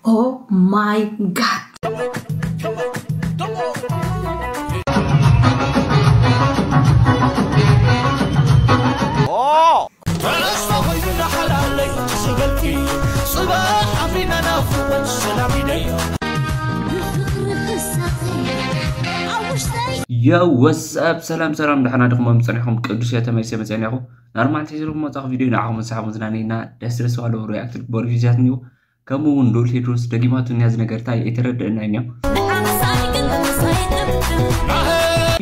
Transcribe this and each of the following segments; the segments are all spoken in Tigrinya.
Oh my god. Yo, what's up? ሰላም ሰላም፣ ደሓና ድኹም ጸኒሕኩም? ቅዱስ እየ፣ ተመልሰ መጸኒኹ። ናርማል ተይዘልኩም መጻኹ ቪድዮ ንዓኹም መሳሕኹም ዝናነይና ደስ ደስ ባለው ሪያክት ግበሩ ቪድዮታት እኒው። ከምኡ እውን ልኡል ቴድሮስ ደጊማቱ እኒያ ዝነገርታ ኣይተረድእና እኒዮ።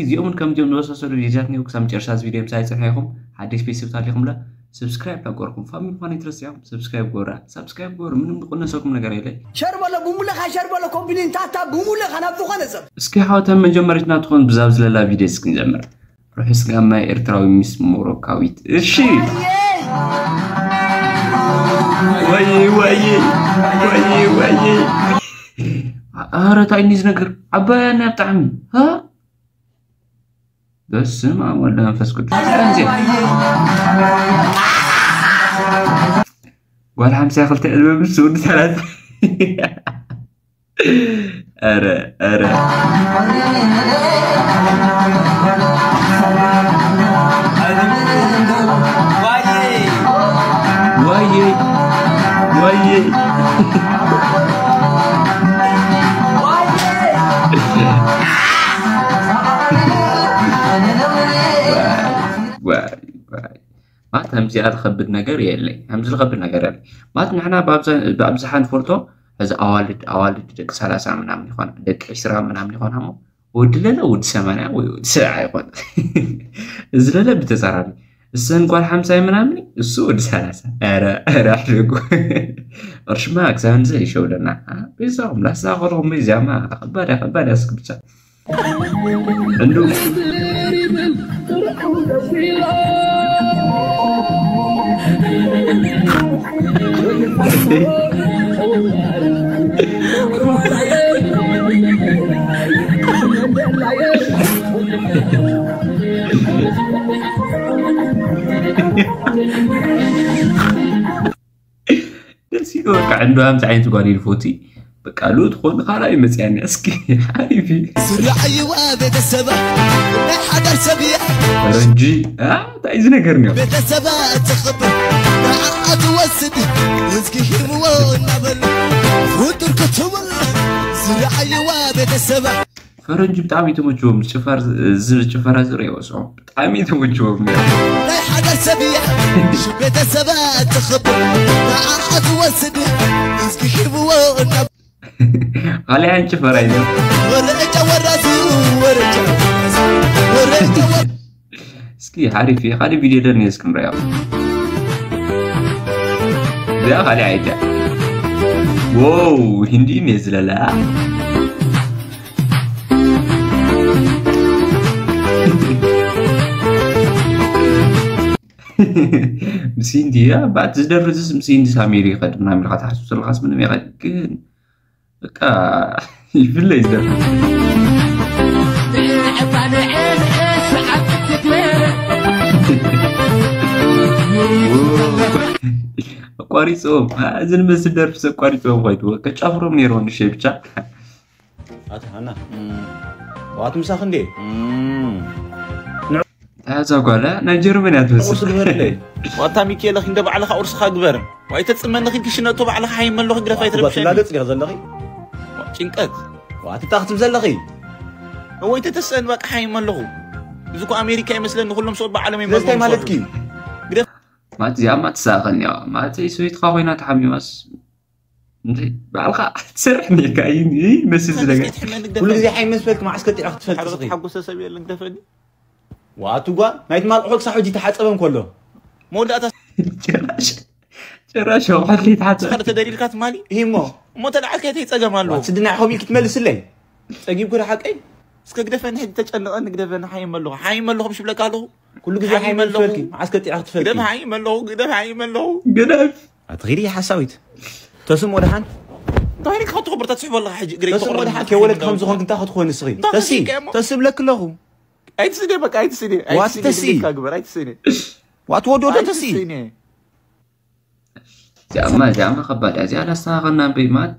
እዚኦምን ከምዚኦም ዝመሳሰሉ ቪድዮታት እኒው። ክሳብ መጨረሻ እዚ ቪድዮ ምሳይ ጽንሐ ኢኹም። ሓደሽ ቤተሰብ ታሊኹምላ፣ ሰብስክራይብ ዳገርኩም ፋሚሊ ምዃን ኣይትረስዑ። ሰብስክራይብ ጎራ፣ ሰብስክራይብ ጎራ፣ ምንም ዝቕነሰኩም ነገር የለ። ሸር በሎ ብሙለኻ፣ ሸር በሎ ኮምፕሊን ታታ ብሙለኻ ናብ ዝኾነ ሰብ። እስኪ ሓወተን መጀመሪት ናትኾን ብዛብ ዝለላ ቪድዮ እስኪ ንጀምር። ርሑስ ጋማ ኤርትራዊ ምስ ሞሮካዊት። እሺ። ወይ ወይ ወይ ወይ። ኧረ ታይ እንዲዝ ነገር ዓባያ እና ብጣዕሚ። ها؟ በስመ ኣብ ወልድ መንፈስ ቅዱስ። ከምዚ። ጓል ሓምሳ ክልተ ዕድመ ምስ ወዲ ሰላሳ። ኧረ ኧረ። ዋየይ ዋየይ። ዋይ ዋይ። ማለት ከምዚኣ ዝኸብድ ነገር የለይ። ከምዚ ዝኸብድ ነገር የለይ። ማለት ንሕና ብኣብዛ-፣ ብኣብዝሓ ንፈልጦ፣ እዚ ኣዋልድ፣ ኣዋልድ ደቂ ሰላሳ ምናምን ይኾና፣ ደቂ ዕስራ ምናምን ይኾና እሞ፣ ወዲ ለለ ወዲ ሰማንያ ወይ ወዲ ሰብዓ ይኾን። እዚ ለለ ብተጻራሪ። እሰን ጓል ሓምሳ ምናምን፣ እሱ ወዲ ሰላሳ። ኧረ፣ ኧረ ኣሕልጉ። ቅርሽማ ክሳብ ንዘ ይሸውደና። አ፣ ቤዛኹም፣ ላሳ ኸልኹም፣ ቤዛማ፣ ኸባድ እያ፣ ኸባድ እያ፣ እስኪ ብቻ። እንዱ። ደስ ኢሉ በቃ ዕንዶ ከምዚ ዓይነት ጓል ኢሉ ፈትዩ። በቃ ልኡል ትኾን ካልኣይ መፅያኒ እስኪ ሓሪፍ እዩ። ዝረኣይዋ ቤተሰባ ናይ ሓዳር ሰብ እያ። ፈረንጂ፣ አ፣ እንታይ እዩ ዝነገርኒ? ቤተሰባ እተኽብር ንዓኣ ትወስድ እስኪ ሂብዎ እናበሉ ፍጡር ክትብል ዝረኣይዋ ቤተሰባ። ፈረንጂ ብጣዕሚ ተመችዎም። ጭፈር-፣ እዚ ጭፈራ ዝርእይዎ ሰው ብጣዕሚ ተመችዎም። ናይ ሓደ ሰብ እያ ሽም ቤተሰባ እትኽብር ንዓኣ ትወስድ እስኪ ሂብዎ እና ካልኣይ ጭፈራ እዩ። ወረጃ ወራዙ ወረጃ ወራዙ ወረጃ ወ- እስኪ ሓሪፍ እዩ። ካልእ ቪድዮ ደኒ እስኪ ንሪኦ። እዚኣ ካልእ ኣይተ። ዎው፣ ሂንዲ እየ ዝለላ። ምስ ሂንዲ እያ፣ ባት ዝደርፍ ዝስ ምስ ሂንዲ ሳሜሪ ይኸድ ምናምን ኢልካ ትሓስብ ዘለኻስ ምንም ይኸድ። ግን በቃ ይፍለ ይዘር። ኣቋሪፅዎም። አ፣ እዚ ንመስል ደርፊ ኣቋሪፅዎም ኮይዱ። ከጫፍሮም ነይርዎ ንሸይ ብቻ። ኣታ ሃና። ዋት ምሳኽ እንዴ? እታ ጓላ ናይ ጀርመን እያ ትመስል። ቁርሲ ግበረለይ። ዋታ ሚኪኤል፣ እንደ ባዕልኻ ቁርስኻ ግበር። ዋይ ተጽመኒ ኪድ ክሽነቶ ባዕልኻ ሓይመ ኣለኹ ግደፍ ኣይትረብሸኒ። ትላገጽ ዲኻ ዘለኺ? ዋ፣ ጭንቀት። ዋ፣ ትታ ክትብ ዘለኺ? እወይ ተተስአን በቃ ሓይመ ኣለኹ። እዚ እኮ ኣሜሪካ ይመስለኒ፣ ኩሎም ሰብኡት ብዓለም ስለዚ እንታይ ይመስሉ። ማለትኪ? ግደፍ። ማለት እዚኣማ ትሳእኸኒ እያ። ማለት ሰበይትኻ ኮይና ተሓሚማስ እንዴ፣ ባዕልኻ ትሰርሕ ኔርካ እዩ፣ ይመስል ዝነገር። ትሕመኒ ግደፈኒ። ኩሉ ግዜ ሓይመ ምስ በልክ መዓስ ከጢዕኻ ክትፈልጥ ሓበረት እስኺ? ሓጎሰ ሰብ የለን ግደፈኒ። ዋቱ ጓል፣ ናይ ትማል ቁሑ ክሳብ ሕጂ ተሓጸበ እንከሎ። መወዳእታ ጭራሽ፣ ጭራሽ ኣቑሑ ዘይተሓጸበ። ስኻ ተደሊልካ ትማሊ? ይሂ እሞ። እሞ ተለዓልካ እንታይ ጸገም ኣለዎ? ዋት ስድና ኢኻ ኢልኪ ትመልስለይ? ጸጊብኩ ዶ ሓቀይ? እስከ ግደፈኒ፣ ሕጂ ተጨንቐኒ፣ ግደፈኒ። ሓይም ኣለኹ፣ ሓይም ኣለኹ፣ ምሽ ብለካ ኣለኹ። ኩሉ ግዜ ሓይም ሓይም ኣለኹ። ትፈልኪ፣ መዓስ ቀጺዕካ ትፈልኪ? ግደፍ፣ ሓይም ኣለኹ፣ ግደፍ፣ ሓይም ኣለኹ። ግደፍ። ኣትኺዲ ሓሳዊት። ተስም ወደሓን። እንታይ ኢልካ ክትኽብር ተትስሕቦ ኣለኻ ሕጂ? እግረይ ተስም ትኹር ወደሓን ኢልካ ከይወለድካ ትኽብር ከምዚ ኮንክ እንታይ ክትኾን ንስኺ? እንታይ ተሲ፣ ተሲእካ እሞ? ተሲ ብለኪ ኣለኹ። ኣይትስደ፣ በቃ፣ ኣይትስደ። ዋት ኣይትስደ፣ ተሲ? ግዴታ ግበር፣ ኣይትስደ። ዋት ወዶ ተሲ? ኣይትስደ። እዚኣማ፣ እዚኣማ ከባድ እያ። እዚኣ ላስተኻኸልና እምበይ ማት፣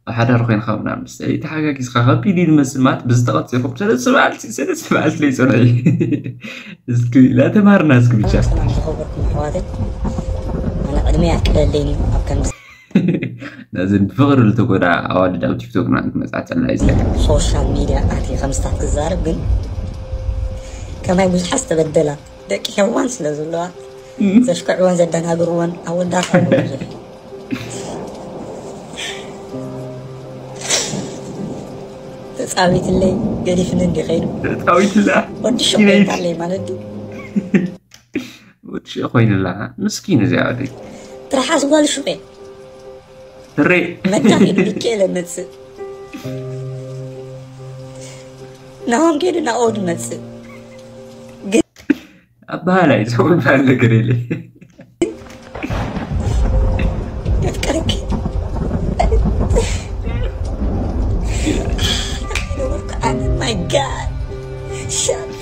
ኣብ ሓዳር ኮይንካ ምናምን ምስ ተሓጋጊዝካ ከቢድ እዩ ዝመስል። ማት ብዝተቐጽኹም ሰለስተ መዓልቲ፣ ሰለስተ መዓልቲ ለይጸንሑ። እስኪ ላተማርና እስኪ ብቻ። ሰላም ዝኸበርኩም ኣሕዋተይ፣ ኣነ ቅድሚ ኣፍቅደለይን እዩ ኣብ ከምዚ ነዚ ብፍቕሪ ዝተጎዳ ኣዋልድ ኣብ ቲክቶክ ምናምን ክመጽኣ ጸላ እዩ ዝለካ። ሶሻል ሚድያ ኣትየ ከምስታት ክዛረብ ግን ከማይ ብዙሓት ዝተበደላ ደቂ ሄዋን ስለ ዘለዋ ዘሽክዕወን ዘደናግርወን ኣወዳት ኣለዉ ብዙሕ። ተጻዊትለይ ገዲፍኒ እንዲ ኸይዱ ተጻዊትላ ወዲ ሽኮይታለይ ማለት ድዩ? ውጭ ኮይንላ ምስኪን እዚኣ ወደይ ትርሓስ ጓል ሹቄ ትሬ መታ ሄዱ ልኬ ለመጽእ ናሆም ኬዱ ናኦድ መጽእ ኣባሃላይ ዝኸውን ባል ነገር የለ የፍቅርክ my god shut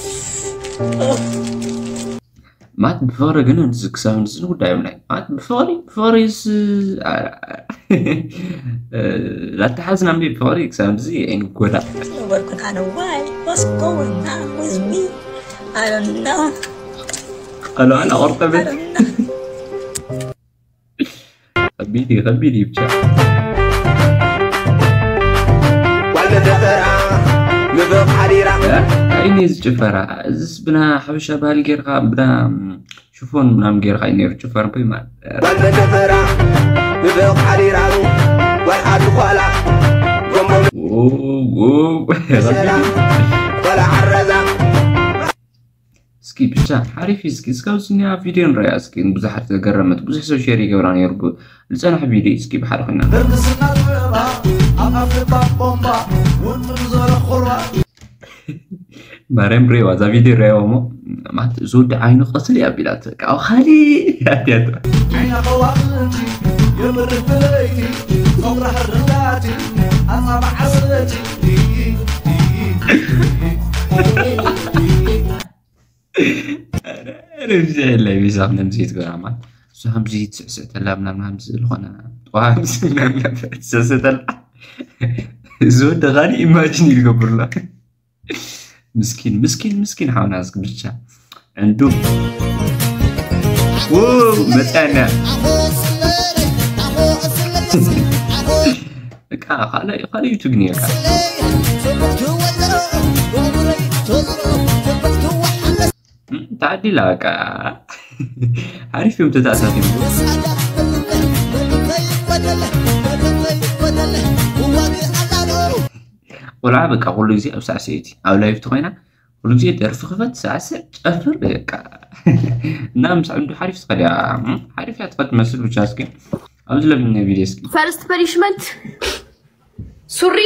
ማት ብፍቕሪ ግን እዚ ክሳብ ንስን ጉዳዮም ናይ ማት ብፍቕሪ ብፍቕሪስ ላተሓዝና እምቢ ብፍቕሪ ክሳብ ንዚ ኣይንጎዳ ነበርኩን ኣነ why what's going on with me I don't know ኣሉ ኣላ ቆርጠበት I don't know ከቢድ እዩ ከቢድ እዩ ብቻ ጓል መደፈራ ምብቕ ሓዲራ ኣይኔ እዚ ጭፈራ እዚስ ብና ሓበሻ ባህሊ ጌርካ ብና ሽፎን ምናምን ጌርካ እዩ ነይሩ ጭፈራ እኮ ይማል ጓል መደፈራ ምብቕ ሓዲራ ጓል ዓዲ ኳላ ጎሞ መሰላ ጓል ዓረዛ እስኪ ብቻ ሓሪፍ እዩ እስኪ እስካብ ዝኒያ ቪድዮ ንረያ እስኪ ብዙሓት ዘገረመት ብዙሕ ሰብ ሼር ይገብራ ነይሩ ዝፀናሕ ቪድዮ እዩ እስኪ ብሓደ ኮይና ብርግስና ጥበባ ኣብ ኣፍልባ ቦምባ ውጥም ዝበለ ኹርባ ማርያም ሬዋ እዛ ቪድዮ ሬዋ እሞ ማለት እዚ ወዲ ዓይኑ ቀስል እዩ ኣቢላት ካብ ካሊእ ኣትያት ዓይና ከዋኽብቲ የብርህ ብለይቲ ፍቕራ ሕርዳቲ ኣጻብዓ ስለቲ ርብዚ የለ ቢዛ ከምዚ ትገብራ ማለት እሱ ከምዚ ትስዕስዕ ተላ ምናምን ከምዚ ዝኾነ ጠዋምዚ ምናምን ትስዕስዕ ተላ እዚ ወዲ ካሊእ ኢማጂን ይገብርላ ምስኪን ምስኪን ምስኪን ሓውና እስኪ ብቻ ዕንዱ መፅያና በቃ ካልእ ካልእ ዩቱብ ነርካ ተዓዲላ በቃ ሓሪፍ እዮም ተተኣሳሲቦም ቆልዓ በቃ ኩሉ ግዜ ኣብ ሳዕስዒት ኣብ ላይፍ ተኮይና ኩሉ ግዜ ደርፊ ክፈት ሳዕስዕ ጨፍር በቃ እና ምስ ዕንዱ ሓሪፍ ትኸድ እያ ሓሪፍ እያ ትኸድ ትመስል ብቻ እስኪ ኣብዚ ለምነ ቪድዮ እስኪ ፈርስት ፐኒሽመንት ሱሪ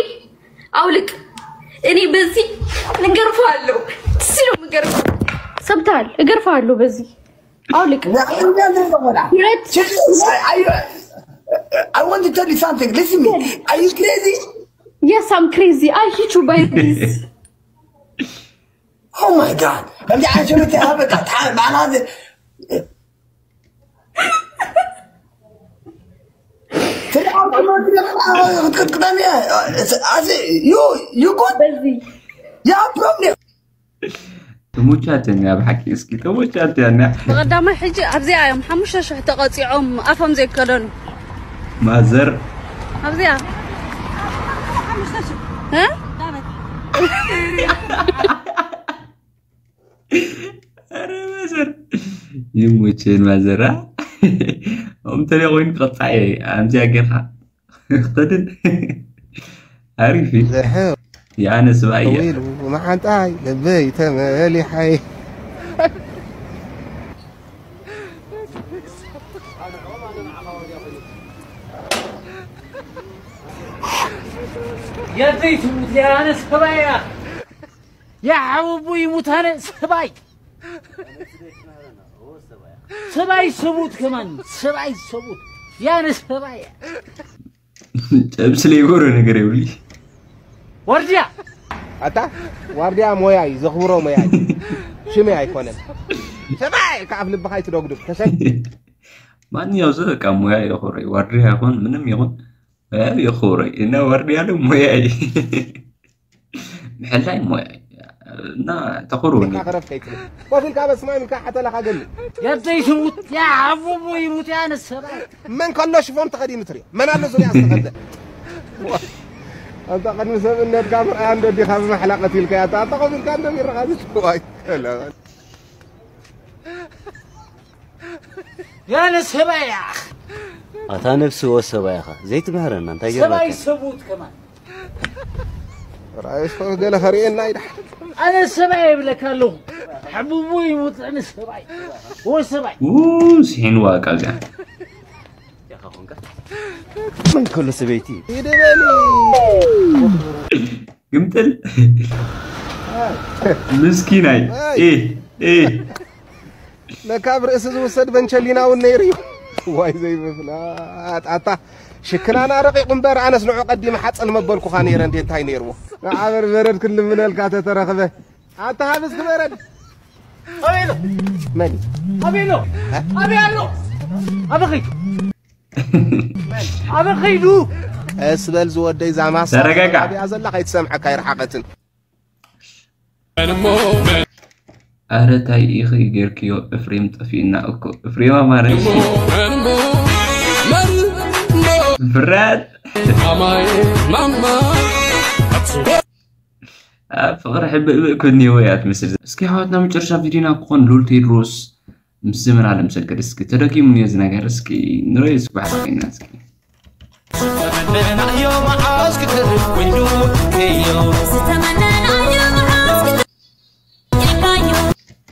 አውልቅ። እኔ በዚህ እገርፈዋለሁ። ሲሉ ምገርፈው ሰምተሃል? እገርፈዋለሁ በዚህ አውልቅ። ሁለት I want to tell you something. Listen me. Are you crazy? Yes, I'm crazy. I hit you by this. Oh my God. ከምዚ ዓይነት ሸመት ሃበካ ተሓር ባና ክትቅጥቀም እየ you you good በዚህ you have problem ተሞቻተኒ ኣብ ሓቂ እስኪ ተሞቻተኒ ብቐዳማይ ሕጂ ኣብዚኣ እዮም ሓሙሽተ ሽሕ ተቐፂዖም ኣፎም ዘይከደኑ ማዘር ኣብዚኣ እ? ኧረ ማዘር ይሞቼን ማዘራ ከምተለ ኮይኑ ክቐፃዕ እየ ኣምዚኣ ጌርካ ክኸድን ኣሪፍ እዩ ዝሕር የኣነ ስብኣይ እየ ጠዊሉ መሓንጣይ ልበይ ተመሊሓይ يا بيت موت يا أنا سبايا. يا حبوبو يموت أنا سباي. سباي سبوت كمان، سباي سبوت. يا أنا سبايا. ጥብስ ሌጎሮ ነገር ይብሊ። ورديا. ኣታ ዋርድያ ሞያ እዩ፣ ዘኽብሮ ሞያ እዩ። ሽመይ ኣይኮነን። ሰብኣይ ከኣፍ ልብኻ ኣይትደጉድግ። ተሰብ ማንኛው ሰው በቃ ሙያ የኾረ ዋርድያ ይኹን ምንም ይኹን ሙያ የኾረ እና ዋርድያ ለ ሙያ እዩ። ምሕላይ ሙያ እዩ። እና ተኹሩ ኢልካ ክረፍ ከይትብል። ኮፍ ኢልካ በስማም ኢልካ ሓተላኻ ገሊ። يا بيت موت يا حبوبو يموت يا أنا سباي. መን ከሎ ሽፎን ተኸዲኑ ትሪኦ? መን ኣሎ ዙርያ ዝተኸደ? ኣንታ ቅድሚ ሰብ እነትካ ምርኣያ እንዶ ዲኻ ብማሕላ ቀቲልካያ? ኣታ ኣታ ኮፍ ኢልካ እንዶ ቢራኻ ዝትዋይ። يا أنا سبايا. ኣታ ነፍሲ ወሰባይ ኢኻ ዘይትምህረና እንታይ سباي ጌርካ سبوت كمان. ራእይስ ገለ ከርእየና ይድሓ። أنا سباي يبلك له. حبوبو يموت أنا سباي. هو سباي. ኡ ስሒንዋ ቃልዚኣ መን ከሎ ሰበይቲ ይድበኒ። ግምጥል ምስኪናይ እ እ ለካ ኣብ ርእሲ ዝውሰድ በንቸሊና እውን ነይሩ እዩ። ዋይ ዘይምፍላጥ ኣታ ሽክናና ረቂቑ እምበር ኣነስ ንዑ ቀዲመ ሓፀል መበልኩኻ ነይረ እንዴ እንታይ ነይርዎ? ንዓ በርበረድ ክንልምነልካ ተተረኽበ ኣታ ሃብስ ክበረድ أبيلو. መን أبيلو. أبيلو. أبخي. أبخي دو. ቀስ በል ዝወደይ ዛማሳ ተረጋጋ። ኣብያ ዘላ ከይትሰምዐካ ኣይርሓቐትን። ኣረ ታይ ኢኺ ጌርክዮ? እፍሬም ጠፊእና እኮ። እፍሬም ኣማረ። ፍራት። ኣብ ፍቕሪ ሕብእብእ ኮኒዎ እያ ትመስል። እስኪ ኣሕዋትና መጨረሻ ቪዲዮና ክኾን ሉል ቴድሮስ ምስ ዘመን ኣለምሰገድ እስኪ ተደጊሙ ነዚ ነገር እስኪ ንረዮ እስኪ ባሕሪ ኮይና እስኪ።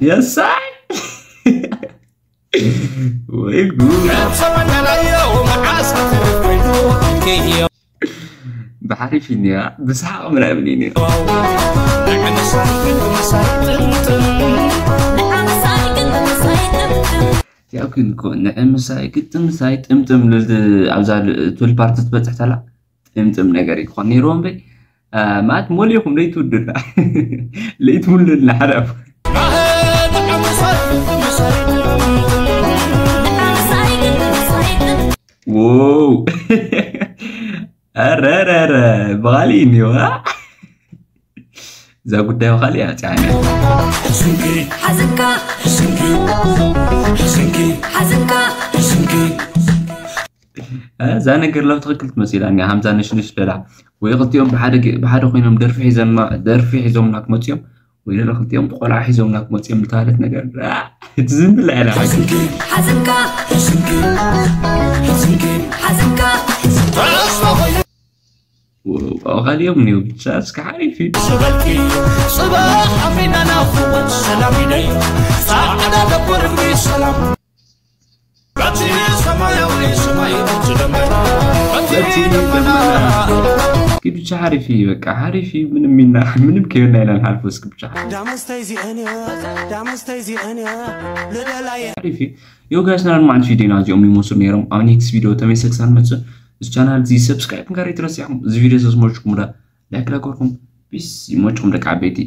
የሳይ ወይ ጉድ። ብሓሪፍ እኒኣ ብስሓቕ ምናምን እዩ ነይሩ። ያው ግን እኮ ንዕምሳይ ግጥምሳይ ጥምጥም ልል ኣብዛ ትብል ፓርቲ ትበፅሕ ተላ ጥምጥም ነገር እዩ ክኾን ነይርዎ እምበይ ማለት ሞሊኹም ለይትውድና ለይትውልልና ሓደ Wow. ኣረረረ ብኻሊ እኒዋ እዛ ጉዳይ ብኻሊ እያ ፂዓኛ ሕዝንኪ ሕዝንካ ሕዝንኪ ሕዝንኪ ሕዝንካ ሕዝንኪ እዛ ነገር ላብ ትኽክል ትመፅእ ኢላ እኒኣ ሃምዛ ነሽነሽ ለላ ወይ ክልቲኦም ብሓደ ኮይኖም ደርፊ ሒዘማ ደርፊ ሒዞምና ክመፅኦም ወይ ደለ ክልቲኦም ቆልዓ ሒዞምና ክመፅኦም ዝተባህለት ነገር እቲ ዝንብላ ኢላ ሕዝንኪ ሕዝንካ ሕዝንኪ ሕዝንኪ ሕዝንካ ካልኦም እኒው ብቻ እስከ ሓሪፍ እዩ ዝበልኪ ጽባሕ ኣሚና ናፍቆት ሰላም ኢለይ ጻዕዳ ደበርቢ ሰላም በቲ ሰማያዊ ሰማይ ዝደመና በቲ ደመና እስኪ ብቻ ሓሪፍ እዩ በቃ ሓሪፍ እዩ ምንም ኢና ምንም ከየና ኢና ንሓልፎ እስኪ ብቻ ዳመስተይ ዚአን ዳመስተይ ዚአን ልደላይ ሓሪፍ እዩ ዮ ጋይስ ናን ማዕንቲ ቪዲዮና እዚኦም ይመስሉ ነይሮም ኣብ ኔክስት ቪዲዮ ተመልሰ ክሳን መፅእ እዚ ቻናል እዚ ሰብስክራይብ ክንጋር ይትረስያኹም እዚ ቪዲዮ ዘዝመችኩም ዳ ላይክ ላገርኩም ፒስ ይመችኩም ደቂ ዓበይቲ